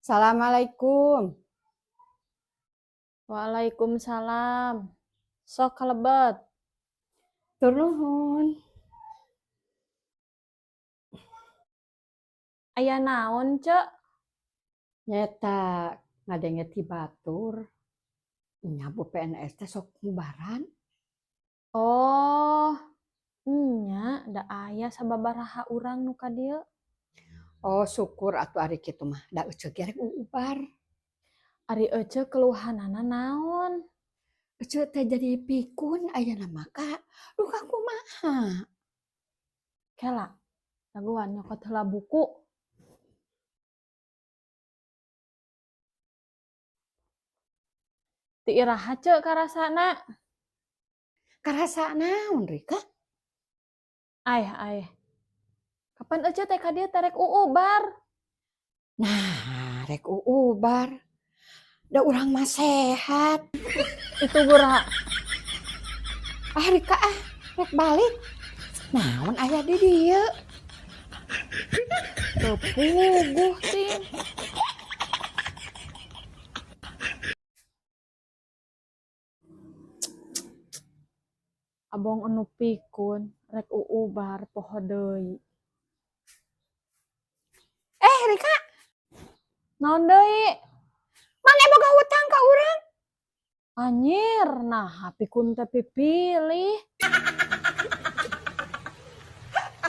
Assalamualaikum. Waalaikumsalam. Sok kalebet. Tur nuhun. Aya naon, Cek? Nyeta ngadenge ti batur. Nya bu PNS teh sok ngubaran. Oh, nya da aya sababaraha urang nu ka dieu. Oh, syukur atuh ari kitu mah. Da ece ge rek uubar. Ari ece keluhanana naon? Ece teh jadi pikun ayeuna mah ka. Duka kumaha? Kela, dagoan nyokot heula buku. Ti iraha ce karasana? Karasa naon, Rika? Aih, aih. Kapan ece teh ka dieu teh rek uubar? Nah, rek uubar. Da urang mah sehat. Itu gura. Ah, Rika ah, rek balik. Naon aya di dieu? Teu puguh ting. Abong anu pikun rek uubar poho deui. Rika. Naon deui? Mane boga hutang ka urang? Anjir, nah pikun teh pipilih.